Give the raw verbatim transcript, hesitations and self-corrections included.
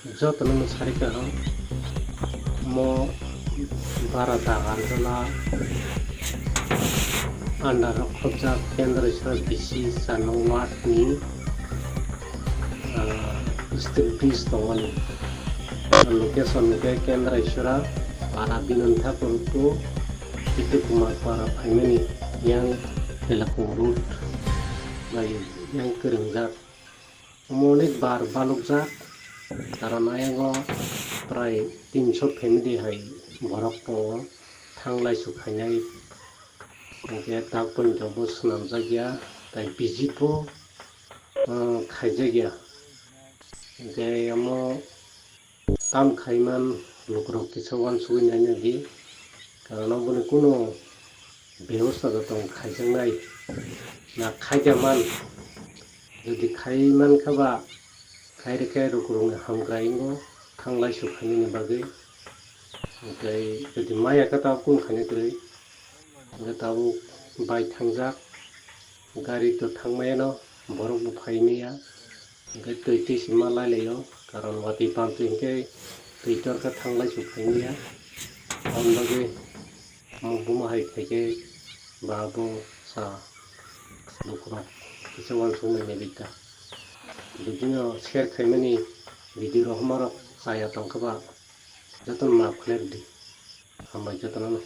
Jotono no sari kaham. Mo bara dagar jala under o khobjak Kendra Iswar bisi chano ward ni, ah, steel bridge tongmani. Location hwnkhe Kendra Iswar, para Binon Thakur to Kitu Kumar para phaimani yang Telakum road bai yang kwrwngjak. Omo onek bar balukjak, karon ayang o prai tinso family hai borok tongo, thanglai su khainai, hwnkhe tak pointo bo swnamjak ya, tai visit bo, ah, khaijak ya, hwnkhe omo. Tam khaiman lukurok kisa uansugui naina di, karon aboni kuno bebosta da tong khaijaknai na khaija man, jodi khaiman kha ba khairikhe lukurokni hamkrai wngo thanglai su khainani bagwi, hwnkhe jodi maya kha tabuk kunu khaina kwrwi, hwnkhe tabuk bai thangjak, gari to thangmaya no borok bo phaimaya. Hwnkhe twi twi se ma lai lai o, karon watwi pamtwi hwnkhe twi torkha thanglai su phaimaya. Aboni bagwi omo buma hai khaikhe ba bo sa lukurok kisa uansuknai naibikha. Bibino share khaimani video rok homarok chaya tongkha ba jotono maaf khlai rwdi. Hambai jotono no.